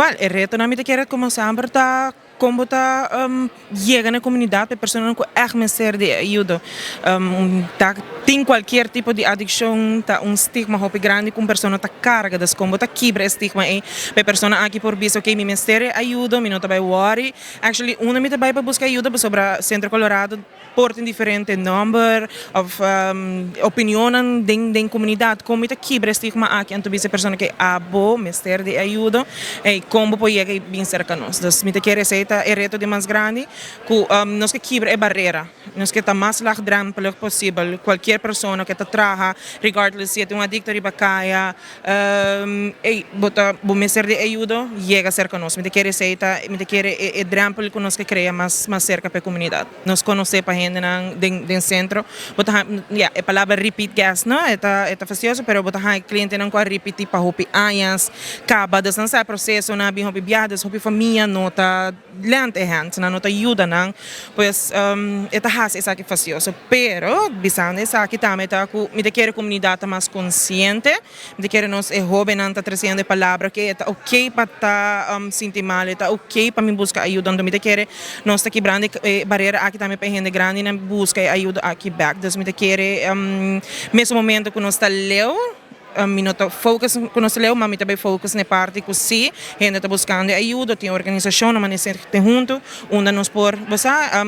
Well, e retonan mi ta kere como semper ta con bo ta yega na e comunidad, e personanan cu echt mester di ayudo. Ta tin cualkier tipo di adiccion ta un stigma hopi grandi cu un persona ta carga, dus con bo ta kibra e stigma ey pa e persona aki por bisa: "Ok, mi mester e ayudo, mi no ta bay worry." Actually, unda mi ta bay pa busca ayudo? Pasobra Centro Colorado por tin diferente nomber of opinionnan den comunidad. Con mi ta kibra e stigma aki anto bisa e persona cu abo mester di ayudo y con bo por yega y bin cerca nos? Dus mi ta kere esey ta e reto di mas grandi cu nos ke kibra e barera. Nos ke ta mas laagdrempelig posibel. Cualkier persona cu ta traha, regardless si e ta un adicto riba caya, ey, bo ta bo mester di ayudo, yega cerca nos. Mi ta kere esey ta, mi ta kere e drempel cu nos ke crea mas cerca pa e comunidad. Nos conoce pa hendenan den centro, bo ta, ja, e palabra repeat guest, no? E ta fastidioso, pero bo ta haya clientenan cu a repeti pa hopi añas caba, dus nan sa e proceso, nan a bin hopi biaha, dus hopi famia no ta lend a hand, nan no ta yuda nan, pues e ta haci esaki fastidioso. Pero bisando esaki tambe ta cu mi ta kere comunidad ta mas consciente, mi ta kere nos e hobennan ta treciendo e palabra cu ta ok pa ta sinti mal, ta ok pa mi busca ayuda, anto mi ta kere nos ta kibrando e barera aki tambe pa hende grandinan busca e ayuda aki bek. Dus mi ta kere mes momento cu nos ta leu, mi no ta focus cu nos leu, ma mi ta bay focus na e parti cu si hende ta buscando ayuda, tin organisacion manera te hunto, unda nos por, bo sa,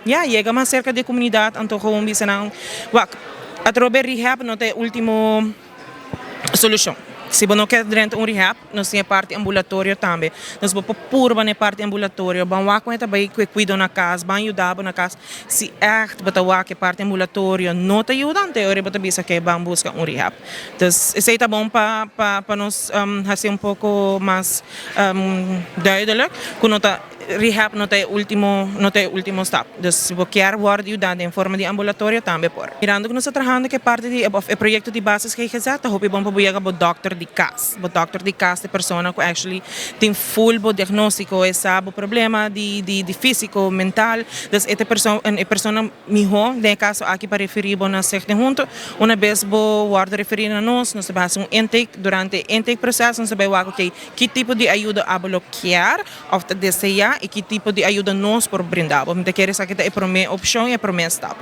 ja, yega mas cerca di comunidad, anto gewoon bisa nan, wak, atrobe rehab no ta e ultimo solucion. Si bo no kier drenta un rehab, nos tin e parti ambulatorio tambe. Nos por purba na parti ambulatorio, ban wak con tambe cu cuido na cas, ban yuda na cas. Si echt bo ta wak e parti ambulatorio no ta yuda, anto ora bo ta bisa cu ban busca un rehab. Dus esey ta bon pa nos haci un poco mas duidelijk, cu no ta rehab no ta e ultimo stap. Dus si bo kier wordo yuda den forma di ambulatorio, tambe por. Mirando cu nos ta trahando cu parti di e proyecto di basis GGZ, ta hopi bon pa yega bo dokter di cas. Bo dokter di cas ta e persona cu actually tin full bo diagnostico, e sa bo problema di fisico, mental. Dus e persona miho, den caso aki, pa referi bo na Stichting Hunto. Un bes bo wordo referi na nos, nos ta haci un intake. Durante e intake processo, nos ta bay wak, ok, ki tipo di ayudo abo lo kier of ta desea y ki tipo di ayudo nos por brinda. Mi ta kere esaki ta e prome opcion y e prome stap.